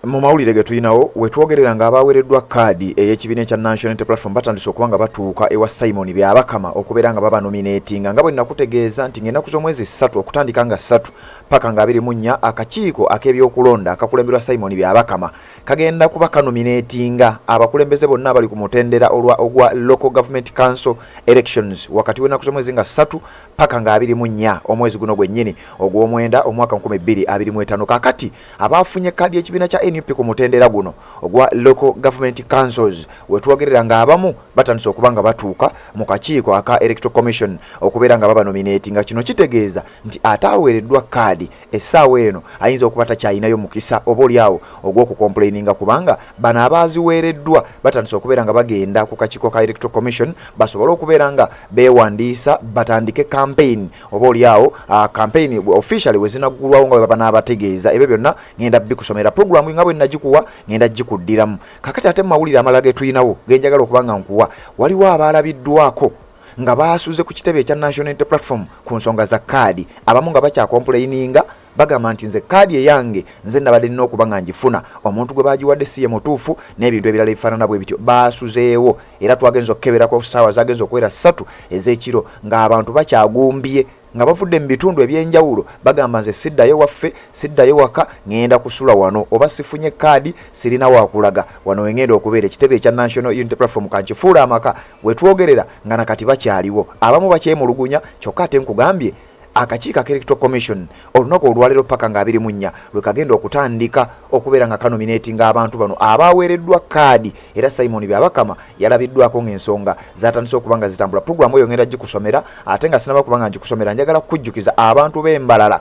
Mu mawulire ge tulinawo wetwogerera nga abaweereddwa kaadi ey'ekibiina ekya National Unity Platform batandise okuba nga batuuka ewa Simon Byabakama okubeera nga babanominatinga, nga bwe nakutegeeza nti ng'ennaku z'omwezi 3, okutandika nga 3 paka nga 24, akakiiko ak'ebyokulonda akakulemberwa Simon Byabakama kagenda kuba kanominatinga abakulembeze bonna abali ku mutendera olwa ogwa local government council elections wakati w'ennaku z'omwezi nga 3 paka nga 24 omwezi guno gwennyini ogw'omwenda omwaka 2025. Kakati abafunye kaadi y'ekibiina kya NUP ku mutendera guno ogwa local government councils, wetwogerera nga abamu batandise okuba nga batuuka mu kakiiko aka Electoral Commission okubeera nga babanominatinga. Kino kitegeeza nti ate aweereddwa kaadi essaawa eno ayinza okuba takyayinayo mukisa oba oliawo ogw'okucomplaininga, kubanga bano abaaziweereddwa batandise okubeera nga bagenda ku kakiiko ka Electoral Commission basobole okubeera nga beewandiisa batandike campaign, oba oliawo campaign officially we zinaggulwawo nga bwe baba n'abategeeza. Ebyo byonna ngenda bikusomera program nga bwe nagikuwa, ngenda gikuddiramu. Kakati ate mu mawulire amalala ge tulinawo genjagala okuba nga nkuwa, waliwo abaalabiddwako nga baasuze ku kitebe ekya National Unity Platform ku nsonga za kaadi, abamu nga bakyacomplaininga, bagamba nti nze kaadi eyange nze nabadde nina okuba nga ngifuna, omuntu gwe bagiwadde si ye mutuufu, n'ebintu ebirala ebifaanana bwe bityo. Baasuzeewo era twagenza okukeberako ssaawa zagenza okuwera 3 ez'ekiro ng'abantu bakyagumbye nga bavudde mu bitundu ebyenjawulo, bagamba nze siddayo waffe, siddayo waka, ŋŋenda kusula wano, oba sifunye kaadi sirina wakulaga, wano wengenda okubeera. Ekitebe ekya National Unity Platform kankifuula amaka. Wetwogerera nga nakati bakyaliwo, abamu bakyemulugunya. Kyokka ate nkugambye akakiiko aka Electoral Commission olunaku olwaleero paka nga 24 lwe kagenda okutandika okubeera nga kanominatinga abantu bano abaweereddwa kaadi, era Simon Byabakama yalabiddwako ng'ensonga zatandise okuba nga zitambula. Puroguramu eyo ngenda gikusomera, ate nga sinaba kuba nga ngikusomera, njagala kukujjukiza abantu b'embalala,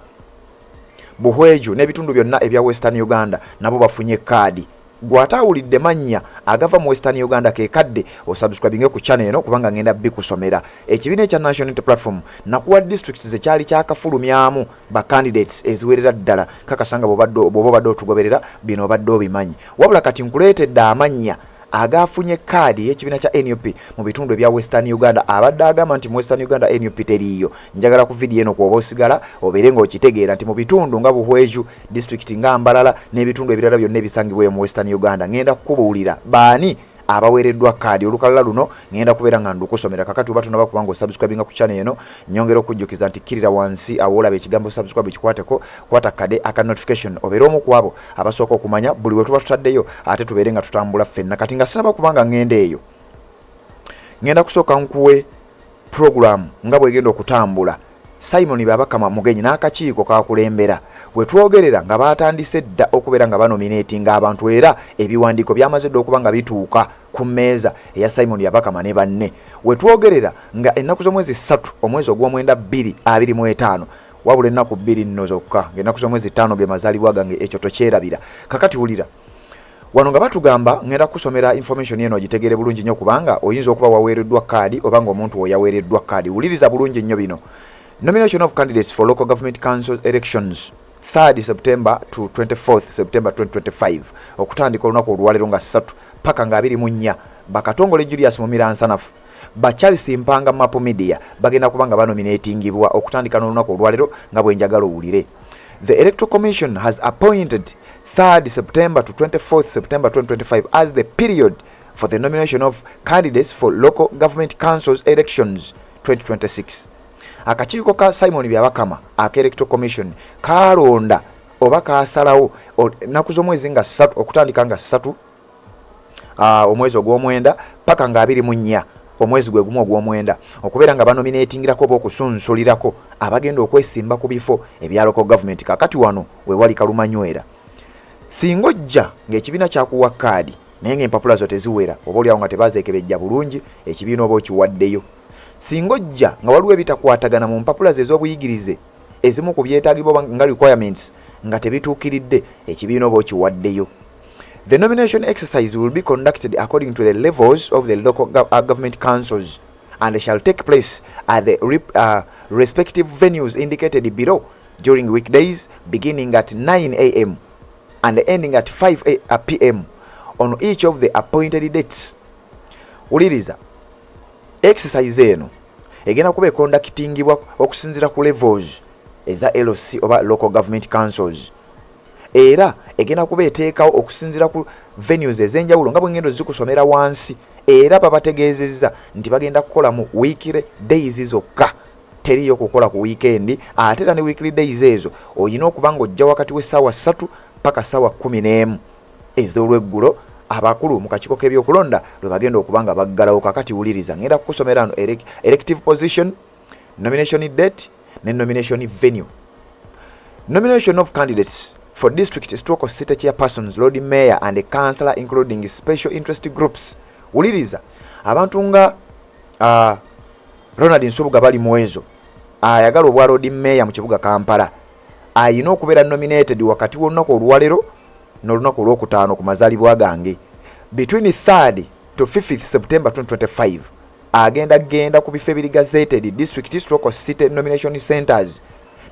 Buhweju n'ebitundu byonna ebya Western Uganda nabo bafunye kaadi. Gw'ate awulidde mannya agava mu Western Uganda, ke kadde osubscribinge ku channel eno, kubanga ngenda bikusomera. Ekibiina ekya National Unity Platform nakuwa districts zekyali kyakafulumyamu ba candidates eziwerera ddala. Kakasa nga bw'oba obadde otugoberera, bino obadde obimanyi. Wabula kati nkuleetedde amannya agafunye kaadi ey'ekibiina kya NUP mu bitundu ebya Western Uganda. Abadde agamba nti mu Western Uganda NUP teriiyo, njagala ku vidiyo eno kwoba osigala obeere ng'okitegeera nti mu bitundu nga Buhweju district, nga Mbalala n'ebitundu ebirala byonna ebisangibwa eyo mu Western Uganda, ngenda kukubuulira baani abaweereddwa kaadi. Olukalala luno ngenda kubeera nga ndukusomera. Kakati oba tonaba kubanga osubscribinga ku channel eno, nyongera okujjukiza nti kkirira wansi awo olaba ekigambo subscribe, kikwateko, kwata kade aka notification, obeere omu ku abo abasooka okumanya buli we tuba tutaddeyo, ate tubeere nga tutambula ffenna. Kati nga sinaba kubanga ngenda eyo, ngenda kusooka nkuwe program nga bwegenda okutambula. Simon Byabakama Mugenyi n'akakiiko kakulembera, we twogerera nga baatandise dda okubeera nga banominatinga abantu, era ebiwandiiko byamaze dda okuba nga bituuka ku mmeeza eya Simon Byabakama ne banne. We twogerera nga ennaku z'omwezi 3 omwezi ogw'omwenda 2025, wabula ennaku 2 nno zokka, ng'ennaku z'omwezi 5 ge mazaalibwa gange, ekyo tokyerabira. Kakati wulira wano nga batugamba, ngenda kusomera information eno ogitegere bulungi nnyo, kubanga oyinza okuba waweereddwa kaadi oba ng'omuntu wo yaweereddwa kaadi. Wuliriza bulungi nnyo bino: nomination of candidates for local government council elections, 3rd September to 24th September 2025, okutandika olunaku olwaleero nga 3 paka nga 24. Bakatongole Julius Mumira Nsanafu, ba Charles Mpanga Mapo Media bagenda kuba nga banominatingibwa okutandika n'olunaku olwaleero nga bwenjagala owulire. The Electoral Commission has appointed 3rd September to 24th September 2025 as the period for the nomination of candidates for local government councils elections 2026. Akakiiko ka Simon Byabakama aka Electoral Commission kalonda oba kasalawo ennaku z'omwezi nga 3, okutandika nga 3 omwezi ogw'omwenda paka nga 24 omwezi gwe gumu ogw'omwenda, okubeera nga banominatingirako oba okusunsulirako abagenda okwesimba ku bifo ebya local government. Kakati wano wewali kalumanywera. Singa ojja ng'ekibiina kyakuwa kaadi naye ng'empapula zo teziwera, oba oliawo nga tebazeekebejja bulungi, ekibiina oba okiwaddeyo. Singa ojja nga waliwo ebitakwatagana mu mpapula ze ez'obuyigirize, ezimu ku byetaagibwa oba nga requirements nga tebituukiridde, ekibiina oba okiwaddeyo. The nomination exercise will be conducted according to the levels of the local government councils and shall take place at the respective venues indicated below during weekdays, beginning at 9 a.m. and ending at 5 p.m. on each of the appointed dates. Wuliriza, exercise eno egenda kuba econductingibwa okusinziira ku levels eza LC oba local government councils. Era egenda kuba eteekawo okusinziira ku venues ez'enjawulo nga bwengendo zikusomera wansi. Era babategeezezza nti bagenda kukola mu weekly days zokka, teriyo kukola ku weekend. Ate era ne weekly days ezo olina okuba ng'ojja wakati w'essaawa 3 paka ssaawa 11 ez'olweggulo, abakulu mu kakiiko k'ebyokulonda lwe bagenda okuba nga baggalawo. Kakati wuliriza, ngenda kukusomera no elective position, nomination date ne nomination venue. Nomination of candidates for district stroke city chairpersons, lord mayor and councillor, including special interest groups. Wuliriza, abantu nga Ronald Nsubuga Balimwezo ayagala obwa lord mayor mu kibuga Kampala ayina okubeera nominated wakati w'olunaku olwaleero n'olunaku olwokutaano ku mazaalibwa gange, between 3rd to 5th September 2025. Agenda genda ku bifo ebiri gazetted, district stroke city nomination centers,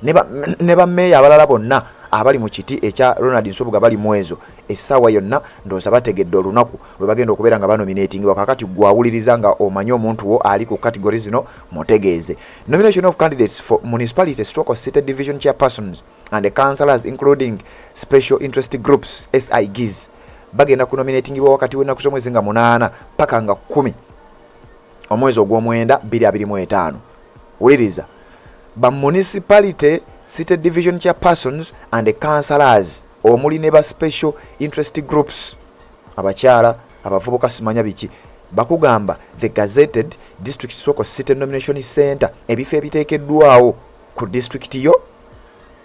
ne bammeeya abalala bonna abali mu kiti ekya Ronald Nsubuga Balimwezo. Essaawa yonna ndowooza bategedde olunaku lwe bagenda okubeera nga banominatingibwa. Kakati gwawuliriza nga omanyi omuntu wo ali ku category zino, mutegeeze. Nomination of candidates for municipality stroke city division chairpersons and councillors, including special interest groups, SIGs, bagenda kunominatingibwa wakati w'ennaku z'omwezi nga 8 paka nga 10 omwezi ogw'omwenda 2025. Wuliriza, ba municipality city division chairpersons and councillors omuli ne ba special interest groups, abakyala, abavubuka, simanya biki, bakugamba the gazetted district stroke city nomination center, ebifo ebiteekeddwawo ku disitulikiti yo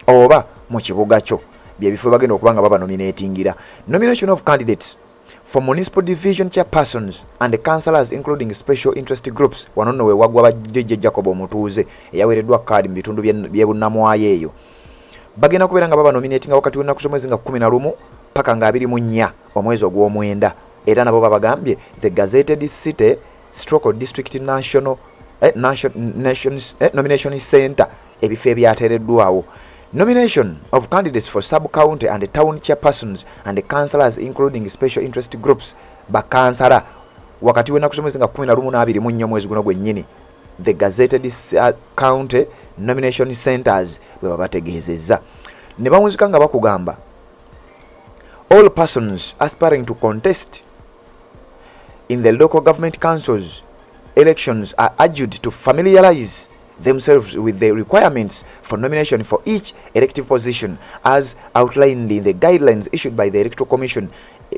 oba mu kibuga kyo, byebifo bagenda okuba nga babanominatingira. Nomination of candidates for municipal division chairpersons and councillors, including special interest groups. Wano nno wewagwa ba DJ Jacob omutuuze eyaweereddwa kaadi mu bitundu by'ebunnamwayo eyo, bagenda kubeera nga babanominatinga wakati w'ennaku z'omwezi nga 11 paka nga 24 omwezi ogw'omwenda. Era nabo babagambye the gazetted city stroke district national, nations, nomination center, ebifo ebyateereddwawo. Nomination of candidates for sub county and town chairpersons and councillors, including special interest groups, bakansala, wakati w'ennaku z'omwezi nga 11 24 omwezi guno gwennyini, the gazetted county nomination centers bwe babategeezezza. Ne bawunzika nga bakugamba all persons aspiring to contest in the local government councils elections are urged to familiarize themselves with the requirements for nomination for each elective position as outlined in the guidelines issued by the Electoral Commission.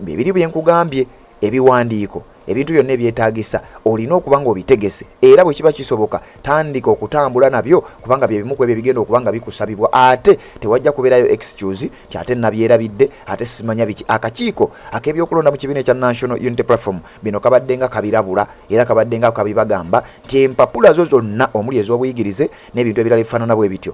Bibiri byenkugambye, ebiwandiiko, ebintu byonna ebyetaagisa olina okuba nga obitegese, era bwe kiba kisoboka tandika okutambula nabyo, kubanga bye bimu ku ebyo ebigenda okuba nga bikusabibwa. Ate tewajja kubeerayo excuse kyate nabyerabidde, ate simanya biki. Akakiiko ak'ebyokulonda mu kibiina ekya National Unity Platform bino kabadde nga kabirabula era kabadde nga kabibagamba nti empapula zo zonna omuli ez'obuyigirize n'ebintu ebirala ebifaanana bwe bityo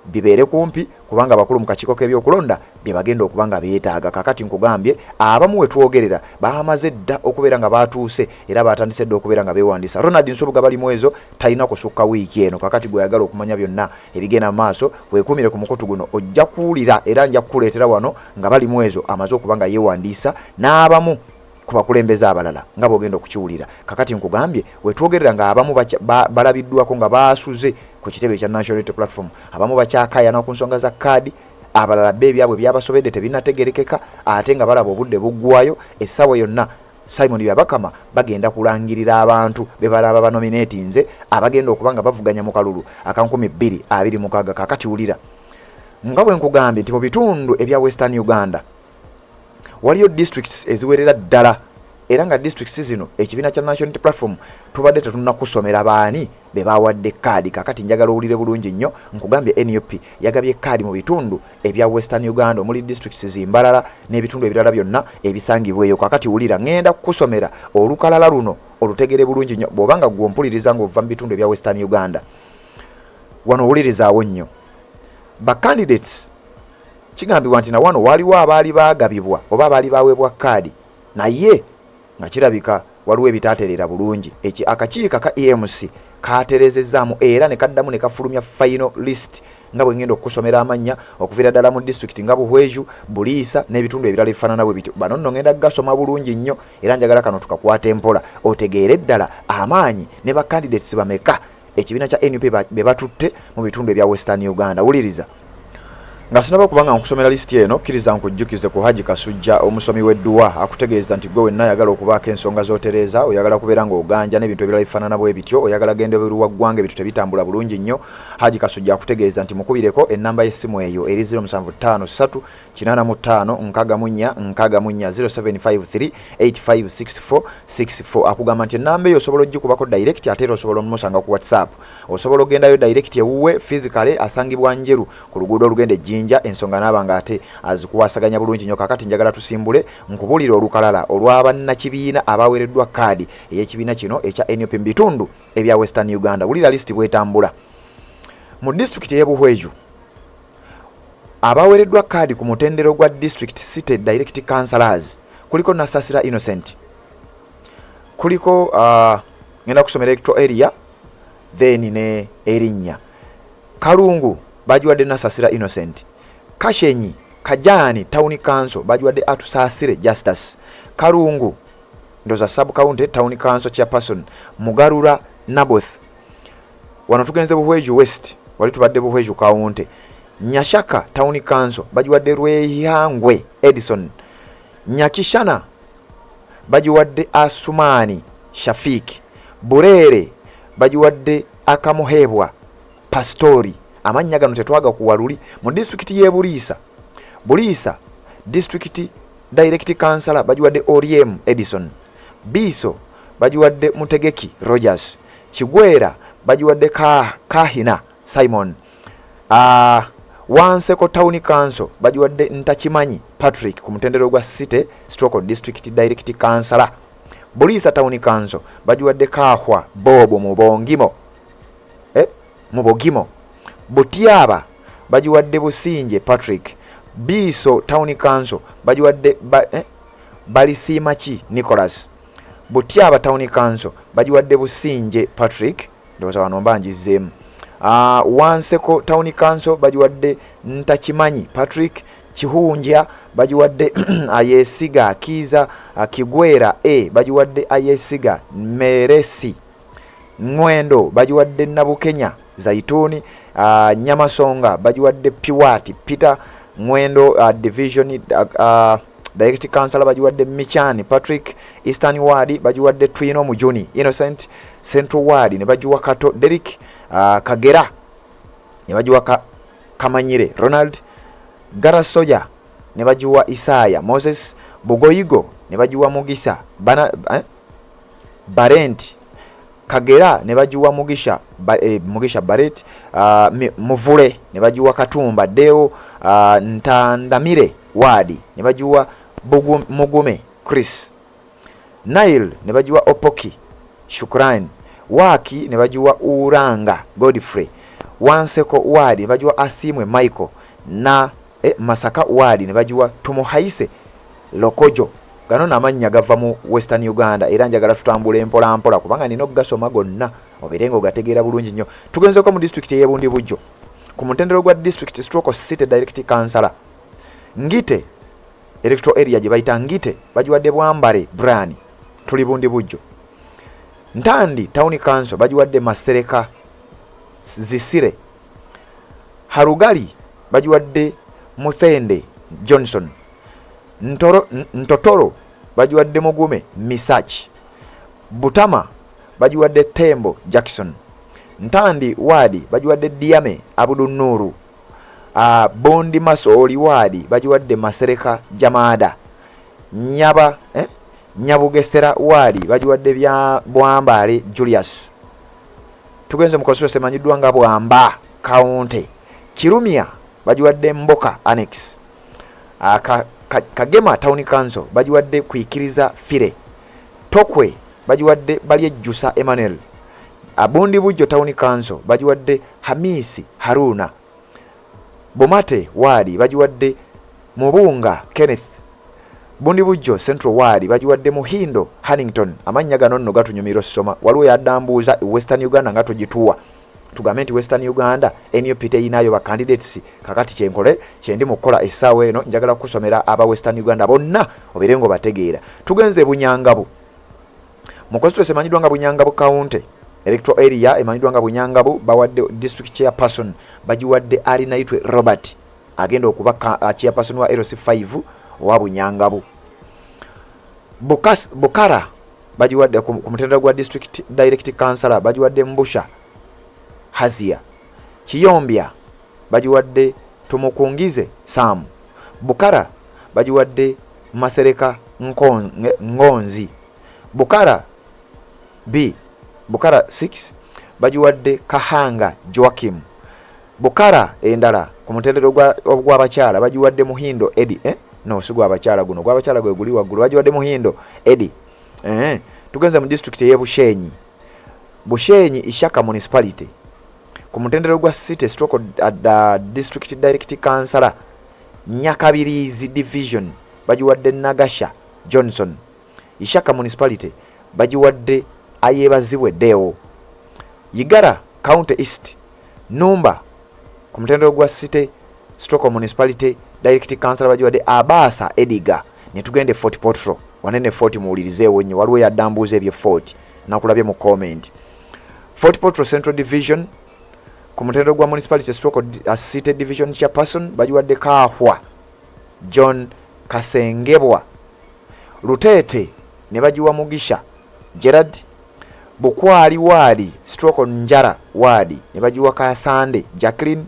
bibeere kumpi, kubanga abakulu mu kakiiko k'ebyokulonda bye bagenda okuba nga beetaaga. Kakati nkugambye, abamu we twogerera baamaze dda okubeera nga batuuse era batandise dda okubeera nga beewandiisa. Ronald Nsubuga Balimwezo talina kusukka wiiki eno. Kakati gweyagala okumanya byonna ebigenda mu maaso, weekuumire ku mukutu guno, ojja kuwulira era nja kukuleetera wano nga Balimwezo amaze okuba nga yeewandiisa n'abamu ku bakulembeze abalala nga bwogenda okukiwulira. Kakati nkugambye, wetwogerera nga abamu balabiddwako nga basuze ku kitebe ekya National Unity Platform, abamu bakyakayana ku nsonga za kaadi, abalala be ebyabwe byabasobedde tebinategerekeka, ate nga balaba obudde buggwayo. Essaawa yonna Simon Byabakama bagenda kulangirira abantu be balaba banominatinze abagenda okuba nga bavuganya mu kalulu aka 2026. Kakati wulira, nga bwe nkugambye nti mu bitundu ebya Western Uganda waliyo districts eziwerera ddala, era nga districts zino ekibiina kya National Unity Platform tubadde tetunnakusomera baani be bawadde kaadi. Kakati njagala owulire bulungi nnyo, nkugambye NUP yagabye kaadi mu bitundu ebya Western Uganda omuli districts zimbalala n'ebitundu ebirala byonna ebisangibwa eyo. Kakati wulira, ŋŋenda kukusomera olukalala luno olutegere bulungi nnyo bw'oba nga gwe ompuliriza ng'ova mu bitundu ebya Western Uganda. Wano owulirizaawo nnyo ba candidates. Kigambibwa nti nawano waliwo abaali baagabibwa oba abaali baweebwa kaadi, naye nga kirabika waliwo ebitaatereera bulungi. Eki akakiiko aka EMC katereezezzaamu era ne kaddamu ne kafulumya final list nga bwe ngenda okukusomera amannya okuviira ddala mu disitulikiti nga Buhweju, Buliisa n'ebitundu ebirala ebifaanana bwe bityo. Bano nno ngenda kugasoma bulungi nnyo era njagala kano tukakwate mpola otegeere ddala amaanyi ne ba candidates bameka ekibiina kya NUP be batutte mu bitundu ebya Western Uganda. Wuliriza. Nga sinaba kuba nga nkusomera lisiti eno, kkiriza nkujjukize ku Haji Kasujja omusomi w'edduwa akutegeeza nti gwe wenna ayagala okubaako ensonga z'otereeza, oyagala kubeera ng'oganja n'ebintu ebirala ebifaanana bwe bityo, oyagala genda ebweru wa ggwanga ebintu tebitambula bulungi nnyo, Haji Kasujja akutegeeza nti mukubireko ennamba y'essimu eyo eri 0753 85 64 64 0753 856464. Akugamba nti ennamba eyo osobola ogikubako direct, ate era osobola omusanga ku WhatsApp. Osobola ogendayo direct ewuwe physically, asangibwa Njeru ku luguudo olugenda ejjinja, ensonga naaba nga ate azikuwasaganya bulungi nnyo. Kakati njagala tusimbule nkubuulire olukalala olw'abannakibiina abaweereddwa kaadi ey'ekibiina kino ekya NUP mu bitundu ebya Western Uganda. Wulira lisiti bwetambula. Mu disitulikiti ey'ebuhweju abaweereddwa kaadi ku mutendero gwa district city direct councillors kuliko Nasasira Innocent, kuliko ngenda kusomera electoral area then ne erinnya. Kalungu bagiwadde Nasasira Innocent. Kashenyi Kajani Town Council bagiwadde Atusasire Justus. Kalungu ndoza sub county town council chairperson Mugarura Naboth. Wano tugenze Buhweju West, wali tubadde Buhweju County. Nyashaka Town Council bagiwadde Rwehangwe Edison. Nyakishana bagiwadde Asumani Shafik. Bureere bagiwadde Akamuhebwa Pastori. Amannya gano tetwagakuwa luli. Mu disitulikiti y'e Buliisa, Buliisa district direct councillor bagiwadde Oriem Edison. Biiso bagiwadde Mutegeki Rogers. Kigwera bagiwadde Kahina Simon. Wanseko Town Council bagiwadde Ntakimanyi Patrick ku mutendero gwa city stroke district direct councillor. Buliisa Town Council bagiwadde Kahwa Bobo Mubongimo, Mubogimo. Butyaba bagiwadde Businje Patrick. Biiso Town Council bagiwadde Balisiimaki Nicholas. Butyaba Town Council bagiwadde Businje Patrick. Ndowooza wano mba njizzeemu. Wanseko Town Council bagiwadde Ntakimanyi Patrick. Kihunja bagiwadde Ayesiga Kiiza. Kigwera A bagiwadde Ayesiga Meresi. Ngwendo bagiwadde Nabukenya Zaituni. Nyamasonga bagiwadde Piwati Peter. Ngwendo division direct councillor bagiwadde Michani Patrick. Eastern Ward bagiwadde Twino Mujuni Innocent. Central Ward ne bagiwa Kato Derrick. Kagera ne bagiwa Kamanyire Ronald. Garasoya ne bagiwa Isaya Moses. Bugoyigo ne bagiwa Mugisa Bana, Barent. Kagera ne bagiwa Mugisha Mugisha Baret. Muvule ne bagiwa Katumba Deo. Ntandamire Ward ne bagiwa Mugume Chris. Nile ne bagiwa Opoki Shukran. Waaki ne bagiwa Uranga Godfrey. Wanseko Ward ne bagiwa Asimwe Michael na Masaka Ward ne bagiwa Tumuhaise Lokojo. Gano n'amannya gava mu Western Uganda, era njagala tutambule mpola mpola kubanga nina okugasoma gonna obeere nga ogategeera bulungi nnyo. Tugenzeko mu disitulikiti ey'e Bujjo ku mutendero gwa district stroke city direct councillor. Ngite electoral area gye bayita Ngite bagiwadde Bwambale Brian, tuli Bundi Bujjo. Ntandi Town Council bagiwadde Masereka Zisire. Harugali bagiwadde Muthende Johnson. Ntotoro bagiwadde Mugume Misach. Butama bagiwadde Tembo Jackson. Ntandi Ward bagiwadde Diame Abudu Nuru. Bondi Masooli Ward bagiwadde Masereka Jamada. Nyaba Nyabugesera Ward bagiwadde bya Bwambale Julius. Tugenze mu constituency emanyiddwa nga Bwamba County. Kirumya bagiwadde Mboka Annex. Kagema Town Council bagiwadde Kwikiriza Fire. Tokwe bagiwadde Balyejjusa Emmanuel. Abundi Bujjo Town Council bagiwadde Hamisi Haruna. Bomate Ward bagiwadde Mubunga Kenneth. Bundi Bujjo Central Ward bagiwadde Muhindo Hannington. Amannya gano nno gatunyumira osoma. Waliwo yadambuuza Western Uganda nga tugituwa, tugambe nti Western Uganda NUP teyinayo ba candidates. Kakati kyenkole kyendi mu kukola essaawa eno, njagala kukusomera aba Western Uganda bonna obeere nga obategeera. Tugenze Bunyangabu mu constituency emanyiddwa nga Bunyangabu County, electoral area emanyiddwa nga Bunyangabu, bawadde district chairperson bagiwadde Arinaitwe Robert. Agenda okuba chairperson wa LC5 owa Bunyangabu. Bukara bagiwadde ku mutendera gwa district direct councillor, bagiwadde Mbusha Hazia. Kiyombya bagiwadde Tumukungize Sam. Bukara bagiwadde Masereka Ngonzi. Bukara B, Bukara 6 bagiwadde Kahanga Joakim. Bukara endala ku mutendera ogw'abakyala bagiwadde Muhindo Edi, eh? No, si gw'abakyala guno, gw'abakyala gwe guli waggulu, bagiwadde Muhindo Edi. Tugenze mu disitulikiti ey'e Bushenyi. Bushenyi Ishaka Municipality ku mutendera gwa city stroke district direct councillor, Nyakabirizi Division bagiwadde Nagasha Johnson. Ishaka Municipality bagiwadde Ayebazibwe Deo. Igara County East Numba ku mutendera gwa city stroke municipality direct councillor bagiwadde Abasa Ediga. Ne tugenda e Fort Portal. Wanene Fort, muwulirizeewo nnyo, waliwo yaddambuuza ebye Fort, nakulabye mu comment. Fort Portal Central Division ku mutendera gwa municipality stroke city division chairperson bagiwadde Kahwa John Kasengebwa. Luteete ne bagiwa Mugisha Gerard. Bukwali waadi stroke Njara waadi ne bagiwa Kasande Jacqueline.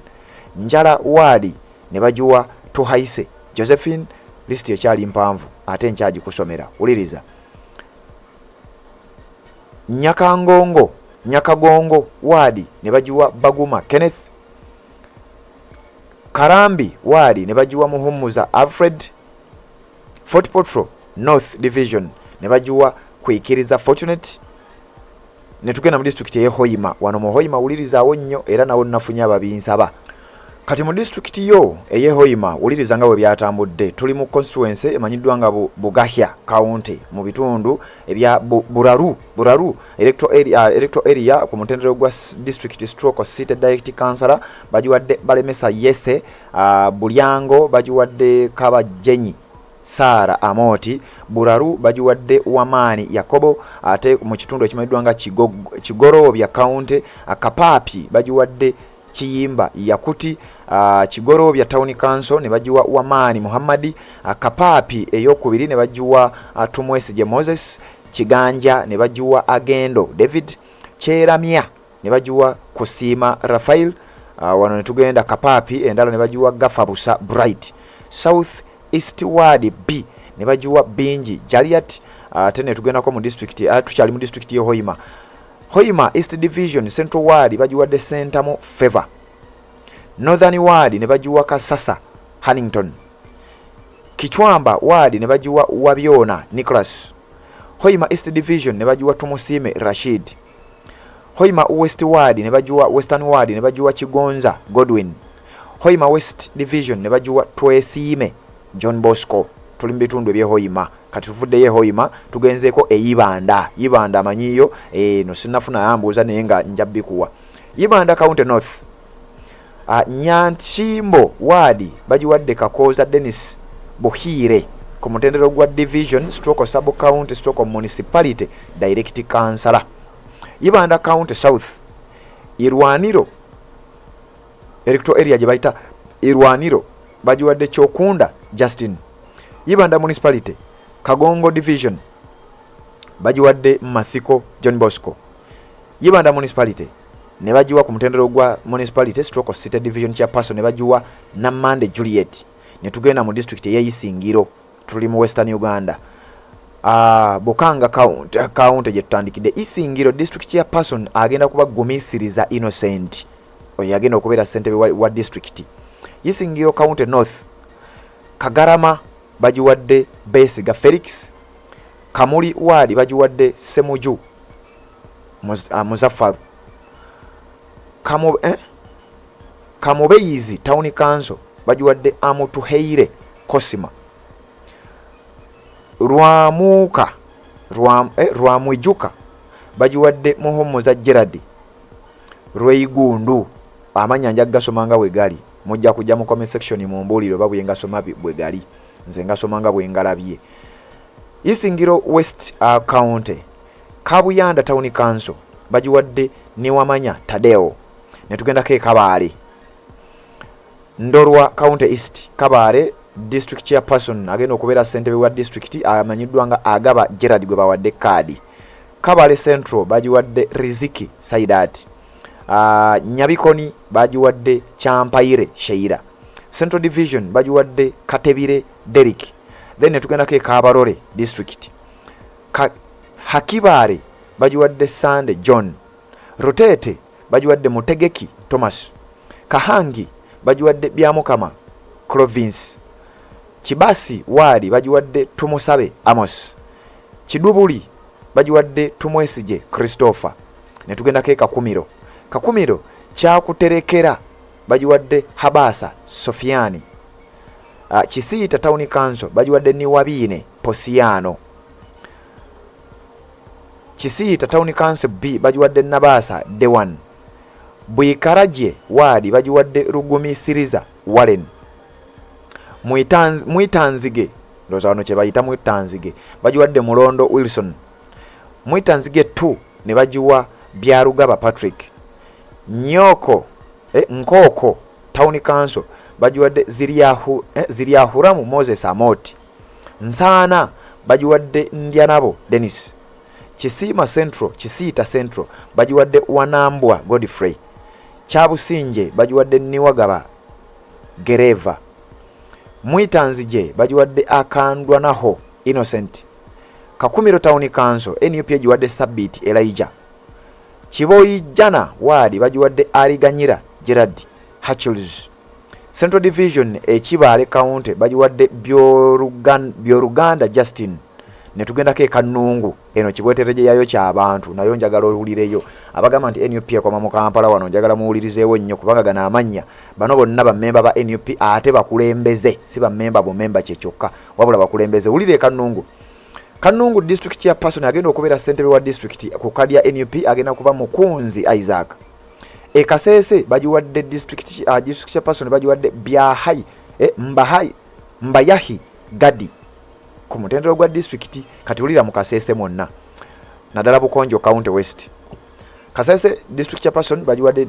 Njala waadi ne bagiwa Tuhaise Josephine. Lisiti ekyali mpanvu ate nkyagikusomera, wuliriza. Nyakangongo, Nyakagongo waadi ne bagiwa Baguma Kenneth. Karambi waadi ne bagiwa Muhumuza Alfred. Fort Portal North Division ne bagiwa Kwikiriza Fortunate. Ne tugenda mu disitulikiti ey'e Hoima. Wano mu Hoima wulirizaawo nnyo, era nawo nafunye ababinsaba. Kati mu disitulikiti yo ey'e Hoima wuliriza nga bwe byatambudde. Tuli mu constituency emanyiddwa nga Bugahya County mu bitundu ebya Buraru electoral area. Ku mutendero gwa district stroke city direct councillor bagiwadde Balemesa Yese. Bulyango bagiwadde Kabajenyi Sara Amoti. Buraru bagiwadde Wamaani Yakobo. Ate mu kitundu ekimanyiddwa nga Kigorobya County, Kapapi bagiwadde Kiyimba Yakuti. Kigorobya Town Council ne bagiwa Wamaani Muhammadi. Kapapi eyokubiri ne bagiwa Tumwesige Moses. Kiganja ne bagiwa Agendo David. Kyeramya ne bagiwa Kusiima Rafael. Wano ne tugenda Kapapi endala ne bagiwa Gafabusa Bright. South East Ward B ne bagiwa Bingi Jaliat. Ate ne tugendako mu district, tukyali mu district ye Hoima. Hoima East Division Central Ward bagiwadde Sentamu Favor. Northern Ward ne bagiwa Kasasa Hannington. Kichwamba Ward ne bagiwa Wabyona Nicholas. Hoima East Division ne bagiwa Tumusiime Rashid. Hoima West Ward ne bagiwa, Western Ward ne bagiwa Kigonza Godwin. Hoima West Division ne bagiwa Twesiime John Bosco. Tuli mu bitundu eby'e Hoima. Kati tuvuddeyo e Hoima, tugenzeeko e Ibanda. Ibanda amanyiyo eno, sinnafuna yambuuza naye nga nja bikuwa. Ibanda County North, Nyanchimbo Ward bagiwadde Kakooza Dennis Buhiire ku mutendero gwa division stroke sub county stroke municipality direct councillor. Ibanda County South, Irwaniro electoral area gye bayita Irwaniro bagiwadde Kyokunda Justin. Ibanda Municipality Kagongo Division bagiwadde Masiko John Bosco. Ibanda Municipality ne bagiwa ku mutendero gwa municipality stroke city division chairperson ne bagiwa Namande Juliet. Ne tugenda mu district ey'Isingiro, tuli mu Western Uganda, Bukanga County gye tutandikidde. Isingiro district chairperson agenda kuba Gumisiriza Innocent, oyo yagenda okubeera ssentebe wa district. Isingiro County North, Kagarama bagiwadde Besiga Felix. Kamuli Ward bagiwadde Semuju Muzafaru. Kamubeyizi Town Council bagiwadde Amutuheire Cosima. Rwamuuka Rwamwijuka bagiwadde Muhumuza Gerard Rweigundu. Amanya nja gasoma nga bwe gali, mujja kujja mu comment section mumbuulire oba bwe ngasoma bwe gali. Nze ngasoma nga bwe ngalabye. Isingiro West County, Kabuyanda Town Council bagiwadde Niwamanya Tadeo. Ne tugendako e Kabaale. Ndorwa County East, Kabale District Chairperson agenda okubeera ssentebe wa disitulikiti amanyiddwa nga Agaba Gerald gwe bawadde kaadi. Kabale Central bagiwadde Riziki Saidat. Nyabikoni bagiwadde Kyampaire Sheila. Central Division bagiwadde Katebire Derrick. Then ne tugendako e Kabarole District. Hakibaare bagiwadde Sande John. Ruteete bagiwadde Mutegeki Thomas. Kahangi bagiwadde Byamukama Clovins. Kibasi waadi bagiwadde Tumusabe Amos. Kidubuli bagiwadde Tumwesigye Christopher. Ne tugendako e Kakumiro. Kakumiro Kyakuterekera bagiwadde Habasa Sofiani. Kisiita Town Council bagiwadde Niwabiine Posiano. Kisiita Town Council B bagiwadde Nabaasa Dewan. Bwikaragye waadi bagiwadde Rugumisiriza Warren. Mwitanzige, ndowooza wano kye bayita Mwitanzige, bagiwadde Mulondo Wilson. Mwitanzige 2 ne bagiwa Byarugaba Patrick. Nyoko, Nkooko Town Council bagiwadde Ziryahuramu Moses Amoti. Nsaana bagiwadde Ndyanabo Dennis. Kisiima Central, Kisiita Central bagiwadde Wanambwa Godfrey. Kyabusinje bagiwadde Niwagaba Gereva. Mwitanzije bagiwadde Akandwanaho Innocent. Kakumiro Town Council NUP egiwadde Sabiti Elijah. Kiboijana waadi bagiwadde Ariganyira Gerard Hatchels. Central Division Ekibaale County bagiwadde Byoruganda Justin. Ne tugendako e Kannungu, eno kibwetereje yayo ky'abantu, nayo njagala owulireyo. Abagamba nti NUP ekoma mu Kampala wano njagala muwulirizeewo nnyo kubanga gano amannya bano bonna bammemba ba NUP ate bakulembeze, si bammemba bumemba kye kyokka wabula bakulembeze. Wulira e Kannungu. Kannungu District Chairperson agenda okubeera ssentebe wa disitulikiti ku kadi ya NUP agenda kuba Mukunzi Isaac. E Kasese bagiwadde district chairperson bagiwadde Byahai, Mbahai, Mbayahi Gadi ku mutendera gwa disitulikiti. Kati wulira mu Kasese mwonna naddala Bukonjo County West. Kasese District Chairperson bagiwadde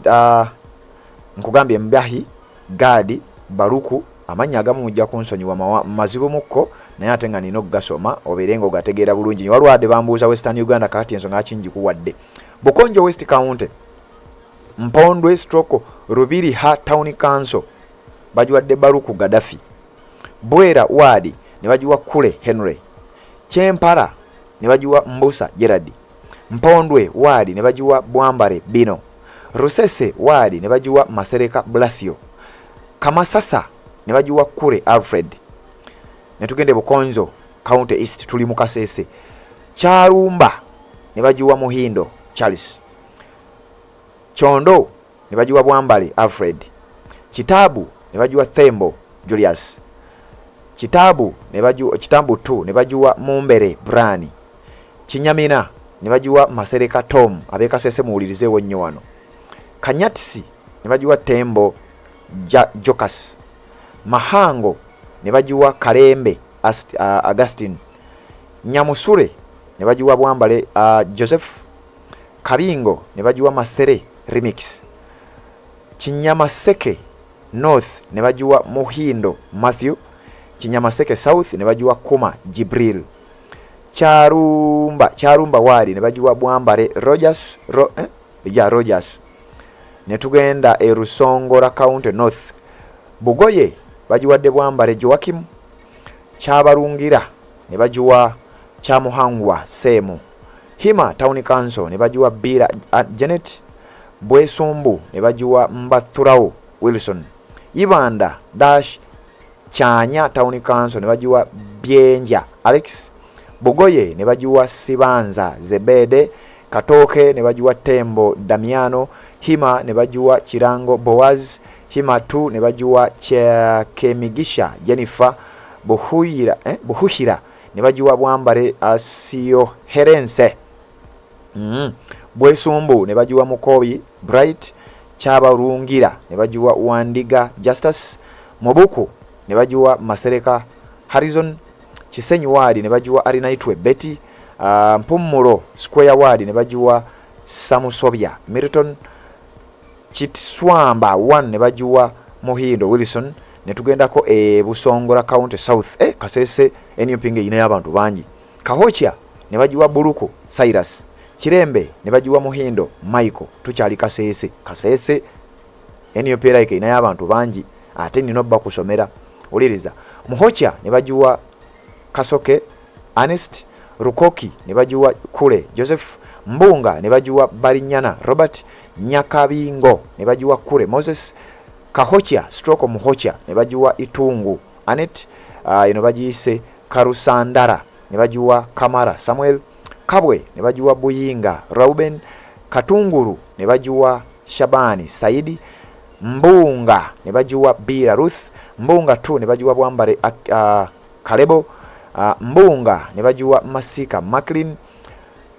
nkugambye Mbahi Gadi Baruku. Amannya agamu mujja kunsonyiwa mazibu mukko, naye ate nga nina okugasoma obeere nga ogategeera bulungi. Waliwo adde bambuuza Western Uganda, kakati ensonga kingi kuwadde. Bukonjo West County, Mpondwe stroke Rubiriha Town Council bagiwadde Baruku Gaddafi. Bwera waadi ne bagiwa Kule Henry. Kyempala ne bagiwa Mbusa Gerard. Mpondwe waadi ne bagiwa Bwambare Bino. Rusese waadi ne bagiwa Masereka Blasio. Kamasasa ne bagiwa Kule Alfred. Ne tugende Bukonzo County East, tuli mu Kasese. Kyarumba ne bagiwa Muhindo Charles. Kyondo ne bagiwa Bwambale Alfred. Kitaabu ne bagiwa Thembo Julius. Kitaabu ne bagiwa Kitambu 2 ne bagiwa Mumbere Brani. Kinyamina ne bagiwa Masereka Tom. Ab'e Kasese muwulirizeewo nnyo wano. Kanyatisi ne bagiwa Tembo Jokas. Mahango ne bagiwa Kalembe Augustine. Nyamusure ne bagiwa Bwambale Joseph. Kabingo ne bagiwa Masere Remix. Kinyamaseke North ne bagiwa Muhindo Matthew. Kinyamaseke South ne bagiwa Kuma Jibril. Kyarumba waadi ne bagiwa Bwambale Rogers, ya Rogers. Ne tugenda e Rusongora County North. Bugoye bagiwadde Bwambale Joakim. Kyabarungira ne bagiwa Kyamuhangwa Seemu. Hima Town Council ne bagiwa Bira Janet. Bwesumbu ne bagiwa Mbathurao Wilson. Ibanda dash Kyanya Town Council ne bagiwa Byenja Alex. Bugoye ne bagiwa Sibanza Zebede. Katooke ne bagiwa Tembo Damiano. Hima ne bagiwa Kirango Boaz. Hima 2 ne bagiwa Kemigisha Jennifer. Buhuhira ne bagiwa Bwambale Asioherense. Bwesumbu ne bagiwa Mukobi Bright. Kyabarungira ne bagiwa Wandiga Justus. Mubuku ne bagiwa Masereka Harrison. Kisenyi waadi ne bagiwa Arinaitwe Betty. Mpumulo Square waadi ne bagiwa Samusobya Milton. Kitswamba 1 ne bagiwa Muhindo Wilson. Ne tugendako e Busongora County South, Kasese NUP ng'erinayo abantu bangi. Kahokya ne bagiwa Buluku Cyrus. Kirembe ne bagiwa Muhindo Michael. Tukyali Kasese. Kasese NUP erabika erinayo abantu bangi, ate nina obba kusomera. Wuliriza, Muhokya ne bagiwa Kasoke Ernest. Rukoki ne bagiwa Kule Joseph. Mbunga ne bagiwa Barinyana Robert. Nyakabingo ne bagiwa Kule Moses. Kahokya stroke Muhokya ne bagiwa Itungu Anet. Eno bagiyise Karusandara, ne bagiwa Kamara Samuel. Kabwe ne bagiwa Buyinga Reuben. Katunguru ne bagiwa Shabani Saidi. Mbunga ne bagiwa Bira Ruth. Mbunga 2 ne bagiwa Bwambare Kalebo. Mbunga ne bagiwa Masika Macklin.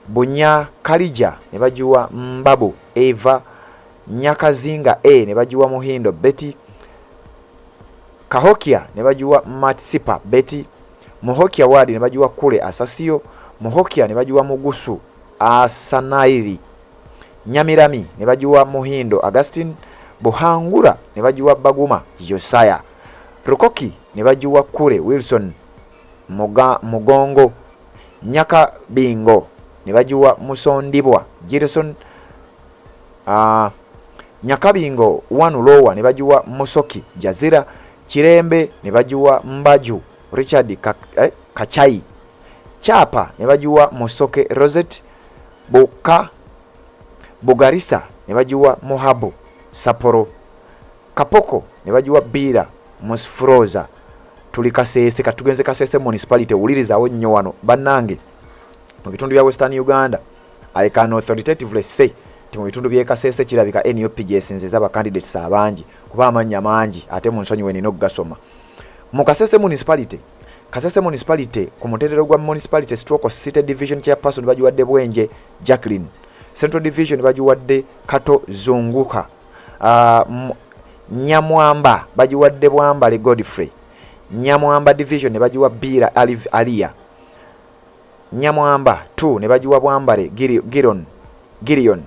Bunya Kalija ne bagiwa Mbabu Eva. Nyakazinga A ne bagiwa Muhindo Betty. Kahokia ne bagiwa Matsipa Betty. Muhokia ward ne bagiwa Kule Asasio. Muhokia ne bagiwa Mugusu Asanairi. Nyamirami ne bagiwa Muhindo Augustine. Buhangura ne bagiwa Baguma Josiah. Rukoki ne bagiwa Kule Wilson Mugongo. Nyakabingo ne bagiwa Musondibwa Gilson. Nyakabingo 1 Lower ne bagiwa Musoki Jazira. Kirembe ne bagiwa Mbaju Richard Kachai. Chapa ne bagiwa Musoke Rosette. Buka Bugarisa ne bagiwa Muhabu Saporo. Kapoko ne bagiwa Bira Musfroza. Tuli Kasese, katugenze Kasese Municipality. Wulirizawo nnyo wano bannange, mu bitundu bya Western Uganda, I can authoritatively say nti mu bitundu by'e Kasese kirabika NUP gyesinziza aba candidates abangi, kuba amannya mangi, ate mu nsonyiwe nina okugasoma. Mu Kasese Municipality, Kasese Municipality, ku mutendera gwa municipality stroke city division, chairperson bagiwadde Bwenje Jacqueline. Central Division bagiwadde Kato Zunguka. Nyamwamba bagiwadde Bwambale Godfrey. Nyamwamba Division ne bagiwa Bira Alia. Nyamwamba 2 ne bagiwa Bwambale Giron Girion.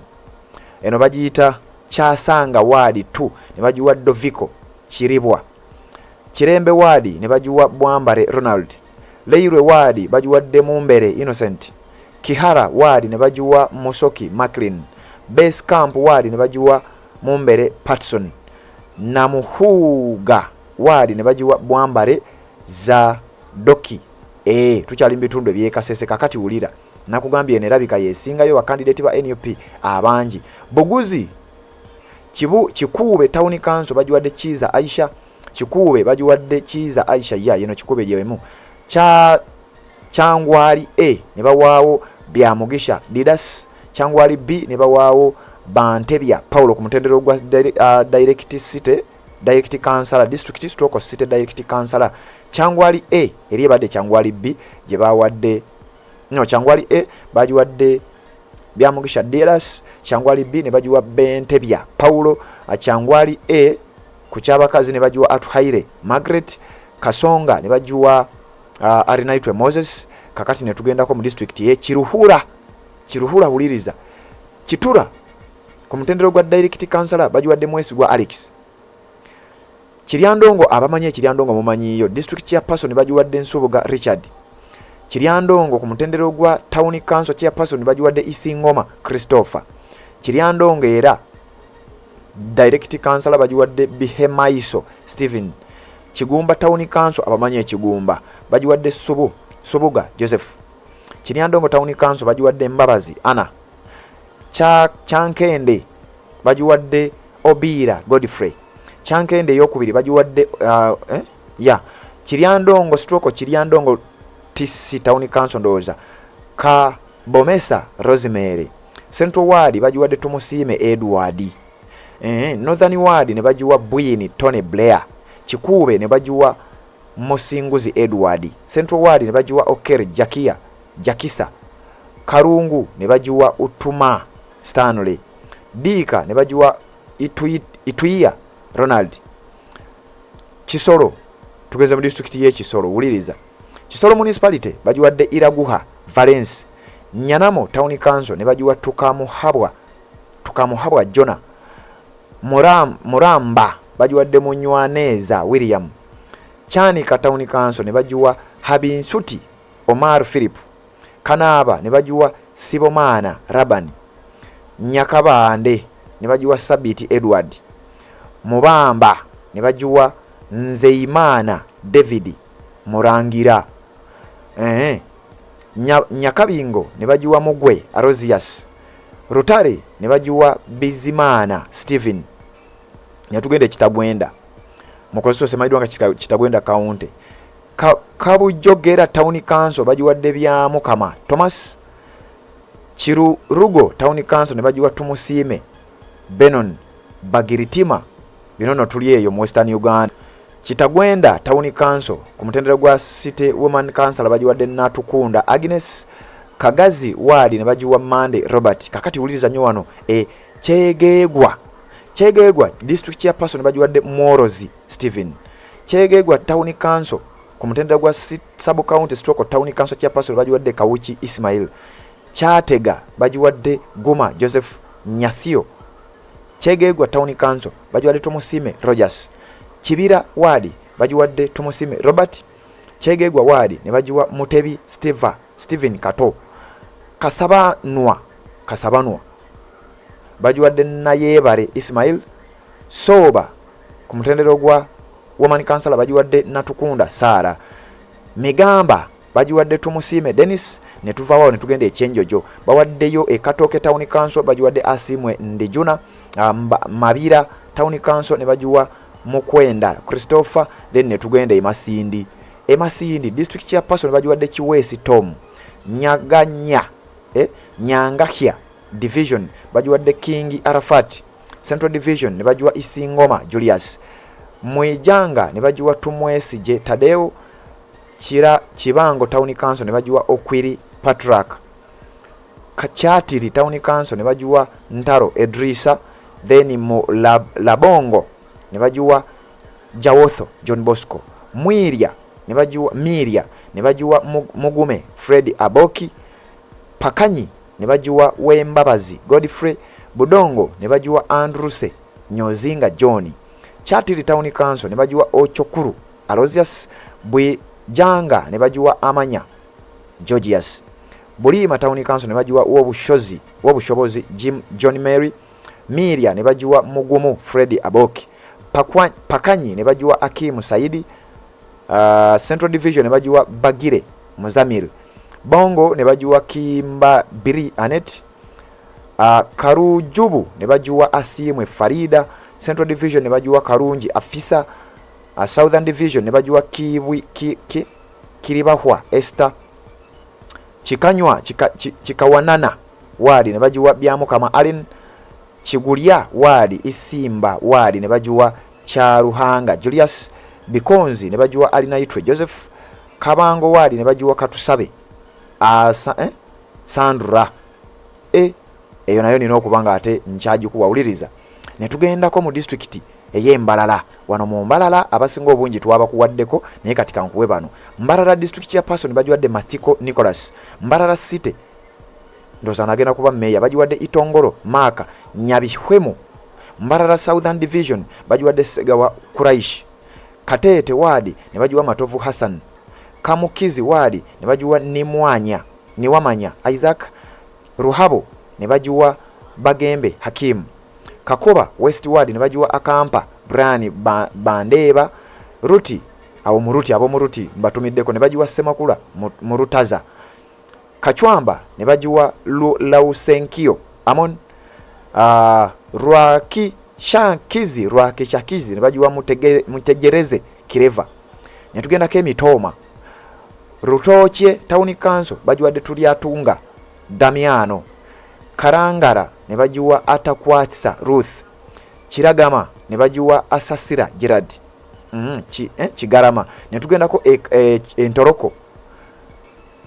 Eno bagiyita Kyasanga Ward 2 ne bagiwa Doviko Kiribwa. Kirembe Ward ne bagiwa Bwambale Ronald. Leirwe Ward bagiwadde Mumbere Innocent. Kihara Ward ne bagiwa Musoki Macklin. Base Camp Ward ne bagiwa Mumbere Patson. Namuhuga Ward ne bagiwa Bwambale Zadoki. Tukyali mu bitundu eby'e Kasese. Kakati wulira, nakugambye eno erabika yesingayo bakandidate ba NUP abangi. Buguzi Kibu, Kikuube Town Council bagiwadde Kiiza Aisha. Kikuube bagiwadde Kiiza Aisha, ya yeno Kikuube gyemu. Kya Kyangwali A ne bawaawo Byamugisha Didas. Kyangwali B ne bawaawo Bantebya Paulo. Ku mutendera ogwa direct city direct councillor, district stroke city direct councillor, Kyangwali A eri ebadde Kyangwali B gye bawadde, no, Kyangwali A bagiwadde Byamugisha Didas, Kyangwali B ne bagiwa Bentebya Paulo. Kyangwali A ku kyabakazi ne bagiwa Atuhaire Margaret. Kasonga ne bagiwa Arinaitwe Moses. Kakati ne tugendako mu district ye Kiruhura. Kiruhura, wuliriza, Kitura ku mutendero gwa direct councillor bagiwadde Mwesigwa Alex. Kiryandongo, abamanyi Ekiryandongo mumanyiyo, district chairperson bagiwadde Nsubuga Richard. Kiryandongo ku mutendero gwa town council chairperson bagiwadde Isingoma Christopher. Kiryandongo era direct councillor bagiwadde Bihemaiso Stephen. Kigumba Town Council, abamanyi Ekigumba, bagiwadde Subuga Joseph. Kiryandongo Town Council bagiwadde Mbabazi Anna. Kyankende bagiwadde Obiira Godfrey. Kyankende eyokubiri bagiwadde ya Kiryandongo stroke Kiryandongo TC, Town Council ndowooza, Kabomesa Rosemary. Central Ward bagiwadde Tumusiime Edward. Northern Ward ne bagiwa Bwini Tony Blair. Kikuube ne bagiwa Musinguzi Edward. Central Ward ne bagiwa Oker Jakia Jakisa. Karungu ne bagiwa Utuma Stanley. Diika ne bagiwa Ituiya Ronald. Kisoro, tugeze mu disitulikiti y'e Kisoro. Wuliriza, Kisoro Municipality bagiwadde Iraguha Valence. Nyanamo Town Council ne bagiwa Tukamuhabwa Jona. Muramba bagiwadde Munywaneeza William. Kyanika Town Council ne bagiwa Habinsuti Omar Philip. Kanaaba ne bagiwa Sibomaana Rabani. Nyakabande ne bagiwa Sabiti Edward. Mubamba ne bagiwa Nzeyimana David Murangira. Nyakabingo ne bagiwa Mugwe Arosius. Rutare ne bagiwa Bizimaana Stephen. Ne tugenda Kitagwenda mu constituency emanyiddwa nga Kitagwenda County. Kabujogera Town Council bagiwadde Byamukama Thomas. Kirurugo Town Council ne bagiwa Tumusiime Benon Bagiritima. Bino nno tuli eyo mu Western Uganda. Kitagwenda Town Council ku mutendera gwa City Woman Council bagiwadde Natukunda Agnes. Kagazi Ward ne bagiwa Mande Robert. Kakati wuliriza nnyo wano, Kyegegwa Kyegegwa District Chairperson bagiwadde Mworozi Stephen. Kyegegwa Town Council ku mutendera gwa Sub County stroke Town Council Chairperson bagiwadde Kawuki Ismail. Kyatega bagiwadde Guma Joseph Nyasio. Kyegegwa Town Council bagiwadde Tumusime Rogers. Kibira Ward bagiwadde Tumusime Robert. Kyegegwa Ward ne bagiwa Mutebi Stephen Kato. Kasabanwa bagiwadde Nayebare Ismail. Soba ku mutendera gwa Woman Councilor bagiwadde Natukunda Sara. Migamba bagiwadde Tumusime Dennis. Ne tuvaawo ne tugenda Ekyenjojo, bawaddeyo Ekatooke Town Council bagiwadde Asimwe Ndijuna. Mabira Town Council ne bagiwa Mukwenda Christopher. Then ne tugenda Emasindi. Emasindi District Chairperson bagiwadde Kiweesi Tom. Nyaganya, Nyangahya Division bagiwadde King Arafat. Central Division ne bagiwa Isingoma Julius. Mwijanga ne bagiwa Tumwesije Tadeo. Kira Kibango Town Council ne bagiwa Okwiri Patrak. Kakyatiri Town Council ne bagiwa Ntaro Edrisa. Then mu Labongo ne bagiwa Jawotho John Bosco. Mwirya ne bagiwa Miria ne bagiwa Mugume Fred Aboki. Pakanyi ne bagiwa Wembabazi Godfrey. Budongo ne bagiwa Andruse Nyozinga John. Kyatiri Town Council ne bagiwa Ochokuru Aloysius. Bwijanga ne bagiwa Amanya Georgius. Bulima Town Council ne bagiwa Wobushobozi Jim John Mary. Miria ne bagiwa Mugumu Fred Aboki. Pakanyi ne bagiwa Akimu Saidi. Central Division ne bagiwa Bagire Muzamir. Bongo ne bagiwa Kimba Biri Anet. Karujubu ne bagiwa Asimwe Farida. Central Division ne bagiwa Karungi Afisa. Southern Division ne bagiwa Kibwi, ki, ki, Kiribahwa Esther. Kikanywa Kikawanana Ward ne bagiwa Byamukama Allen. Kigulya Ward, Isimba Ward ne bagiwa Kyaruhanga Julius. Bikonzi ne bagiwa Alinaitwe Joseph. Kabango Ward ne bagiwa Katusabe Sandra. Eyo nayo nina okuba nga ate nkyagikuwawuliriza. Ne tugendako mu disitulikiti ey'Embalala. Wano mu Mbalala abasinga obungi twabakuwaddeko, naye kati kankuwe bano. Mbarara District Chairperson bagiwadde Masiko Nicholas. Mbarara City, ndowooza nagenda kuba meeya, bagiwadde Itongoro Mark Nyabihwemu. Mbarara Southern Division bagiwadde Segawa Kuraish. Kateete Ward ne bagiwa Matovu Hassan. Kamukizi Ward ne bagiwa Nimwanya Niwamanya Isaac. Ruhabo ne bagiwa Bagembe Hakim. Kakoba West Ward ne bagiwa Akampa Brian Bandeeba. Ruti, awo Muruti, ab'omuruti mbatumiddeko, ne bagiwa Semakula Murutaza. Kachwamba ne bagiwa Lausenkio Amon. Rwakishakizi Rwakishakizi ne bagiwa Mutegereze Kireva. Ne tugendako Emitooma. Rutookye Town Council bagiwadde Tulyatunga Damiano. Karangara ne bagiwa Atakwatsa Ruth. Kiragama ne bagiwa Asasira Gerard. Kigarama. Ne tugendako Entoroko.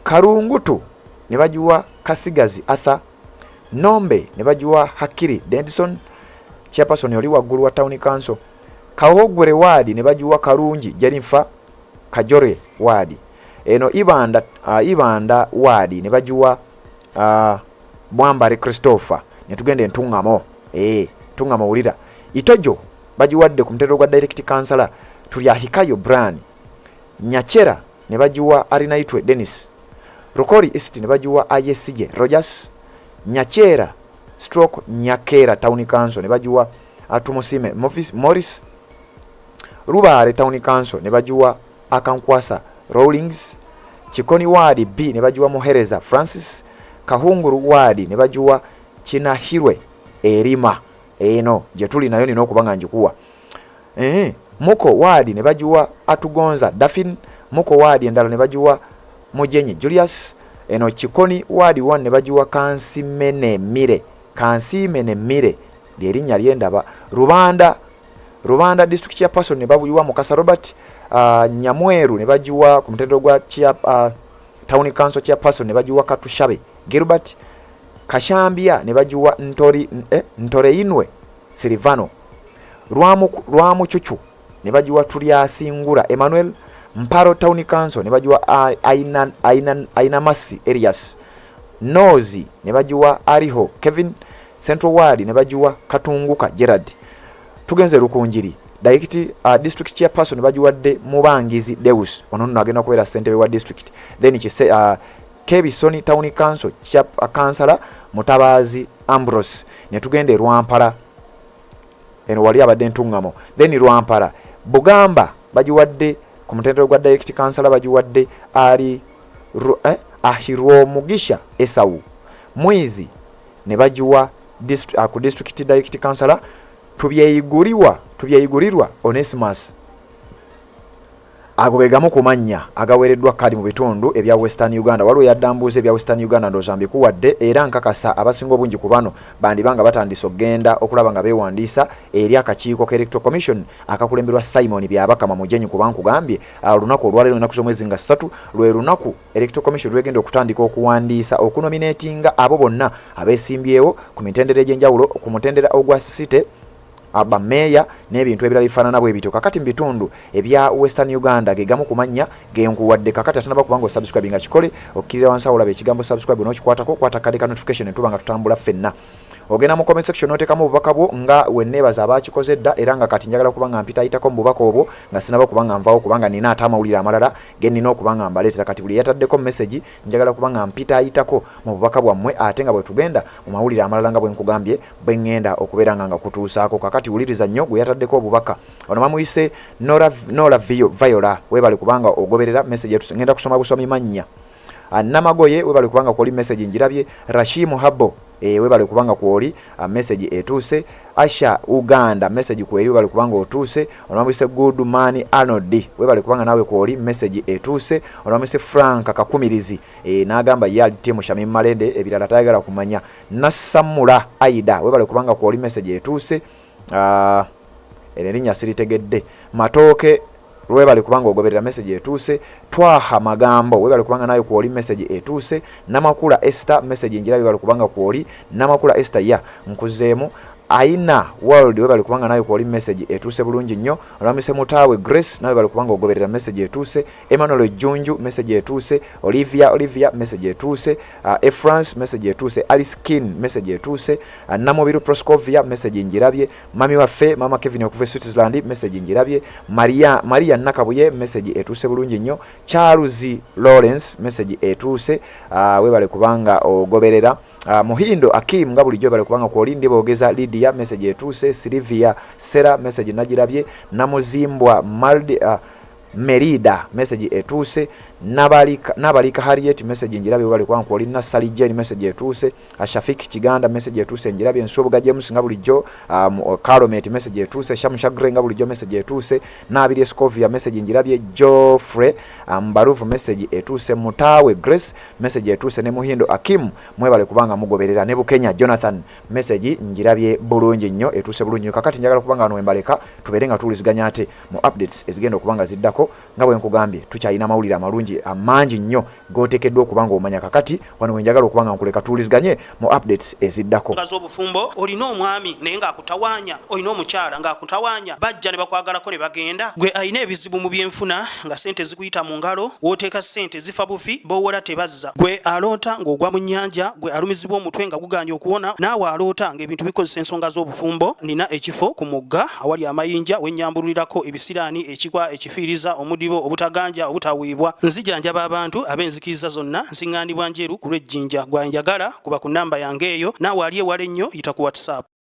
Karungutu ne bagiwa Kasigazi Arthur. Nombe ne bagiwa Hakiri Denison, chairperson oli waggulu wa Town Council. Kawogwere Ward ne bagiwa Karungi Jennifer. Kajore Ward eno Ibanda Ward ne bagiwa Bwambare Christopher. Ne tugenda Entungamo. Ntungamo, wulira. Itojo bagiwadde ku mutendera gwa direct kansala Turyahikayo Brian, Nyakyera ne bagiwa Arinaitwe Dennis, Rukori East ne bagiwa Ayesige Rogers, Nyakyera stroke Nyakeera Town Council ne bagiwa Tumusiime Morris, Rubaare Town Council ne bagiwa Akankwasa Rawlings, Kikoni Ward B ne bagiwa Muhereza Francis, Kahunguru Ward ne bagiwa Kinahirwe Erima. Eno gye tuli nayo nina okuba nga ngikuwa. Muko Ward ne bagiwa Atugonza Daphine, Muko Ward endala ne bagiwa Mujenyi Julius, eno Kikoni Ward 1 ne bagiwa Kansimenemire, Kansimenemire lyerinnya lyendaba. Rubanda District Chairperson ne bagiwa Mukasa Robert, Nyamweru ne bagiwa ku mutendera gwa Town Council Chairperson ne bagiwa Katushabe Gilbert, Kashambya ne bagiwa Ntoreinwe Silvano, Rwamucucu ne bagiwa Turyasingura Emmanuel, Mparo Town Council ne bagiwa Ainamasi Elias, Nozi ne bagiwa Ariho Kevin, Central Ward ne bagiwa Katunguka Gerard. Tugenze Rukungiri, District Chairperson bagiwadde Mubangizi Deus, ono nno agenda kubeera ssentebe wa district. Then Kebisoni Town Council Kansala Mutabazi Ambrose. Ne tugenda e Rwampara, eno wali abadde Ntungamo, then Rwampara Bugamba bagiwadde ku mutendera gwa direct kansala bagiwadde ali Ahirwomugisha Esau, Mwizi ne bagiwa ku district direct kansala Tubyeyigurirwa Onesimus. Ago ge gamu ku mannya agaweereddwa kkaadi mu bitundu ebya Western Uganda. Waliwo yaddambuuza ebya Western Uganda, ndowooza mbikuwadde, era nkakasa abasinga obungi ku bano bandiba nga batandise okugenda okulaba nga beewandiisa eri akakiiko ka Electoral Commission akakulemberwa Simon Byabakama Mujenyi, kuba nkugambye olunaku olwaleero, ennaku z'omwezi nga 3, lwe lunaku Electoral Commission lwegenda okutandika okuwandiisa, okunominatinga abo bonna abeesimbyewo ku mitendera egy'enjawulo, ku mutendera ogwa city, bameeya n'ebintu ebirala bifaanana bwe bityo. Kakati mu bitundu ebya Western Uganda ge gamu ku mannya genkuwadde. Kakati atanaba kubanga osubscribe nga kikole, okkirira wansi awo olaba ekigambo subscribe n'okikwatako, kwata akade ka notification, tuba nga tutambula ffenna. Ogenda mu comment section n'oteekamu obubaka bwo, nga wenneebaza abakikoze dda, era nga kati njagala kuba nga mpitayitako mu bubaka obwo nga sinaba kuba nga nvaawo, kubanga nina ate amawulire amalala ge nnina okuba nga mbaleetera. Kati buli eyataddeko message njagala kuba nga mpitayitako mu bubaka bwammwe, ate nga bwe tugenda mu mawulire amalala nga bwe nkugambye bwe ŋŋenda okubeera nga nga kutuusaako. Kakati wuliriza nnyo gwe yataddeko obubaka. Ono bamuyise Nora Viola, weebale kubanga ogoberera message yetu, ŋŋenda kusoma busomi mannya. Namagoye, webale kubanga kwoli, message njirabye. Rashimu Habo, webale kubanga kwoli, message etuuse. Asha Uganda, message kweri, webale kubanga otuuse. Ono Good Man Arnold, webale kubanga nawe kwoli, message etuuse. Ono Frank Kakumirizi, n'agamba ye ali team Shamim Malende, ebirala tayagala kumanya. Nassamula Aida, webale kubanga kwoli, message etuuse. Erinnya siritegedde. Matooke, webale kubanga ogoberera, message etuuse. Twaha Magambo, webale kubanga nayo kwoli, message etuuse. Namakula Esther, message njirabye, webale kubanga kwoli. Namakula Esther ya nkuzeemu. Aina World, webale kubanga nayo kwoli, message etuuse bulungi nnyo. Olwamise Mutaawe Grace, nawe webale kubanga ogoberera, message etuuse. Emmanuel Junju, message etuuse. Olivia, message etuuse. Efrance, message etuuse. Alice Kin, message etuuse. Namubiru Proscovia, message njirabye. Mami waffe Mama Kevin okuva e Switzerland, message njirabye. Maria Nakabuye, message etuuse bulungi nnyo. Charles Lawrence, message etuuse. Webale kubanga ogoberera. Muhindo Akim, nga bulijjo webale kubanga kwoli. Ndiboogeza Lydia, message etuuse. Silvia Sera, message nagirabye. Namuzimbwa Maldi, Merida, message etuuse. Nabalika Harriet, message njirabye, webale kubanga kwoli. Nassali Jane, message etuuse. Shafik Kiganda, message etuuse, njirabye. Nsubuga James, nga bulijjo. Caromet, message etuuse. Shamushagre, nga bulijjo, message etuuse. Nabiri Escovia, message njirabye. Geoffrey Mbaruvu, message etuuse. Mutaawe Grace, message etuuse. Ne Muhindo Akim, mwebale kubanga mugoberera. Ne Bukenya Jonathan, message njirabye bulungi nnyo, etuuse bulungi nnyo. Kakati njagala kubanga wano wembaleka, tubeere nga tuwuliziganya ate mu updates ezigenda okuba nga ziddako. Nga bwe nkugambye, tukyalina amawulire amalungi. amalungi amangi nnyo g'oteekeddwa okuba ng'omanya. Kakati wano we njagala okuba nga nkuleka tuwuliziganye mu updates eziddako. Nga z'obufumbo, olina omwami naye ng'akutawaanya, olina omukyala ng'akutawaanya, bajja ne bakwagalako ne bagenda. Gwe alina ebizibu mu byenfuna nga ssente zikuyita mu ngalo, w'oteeka ssente zifa bufi, b'owola tebazza. Gwe aloota ng'ogwa mu nnyanja, gwe alumizibwa omutwe nga gugaanye okuwona, naawe aloota ng'ebintu bikozesa ensonga z'obufumbo, nnina ekifo ku mugga awali amayinja we nnyambululirako ebisiraani, ekikwa, ekifiiriza, omudibo, obutaganja, obutaweebwa. Nzijanjaba abantu ab'enzikiriza zonna, nsiŋŋaanibwa Njeru ku lw'e Jinja. Gwe anjagala kuba ku nnamba yange eyo. Naawe ali ewala ennyo yita ku WhatsApp.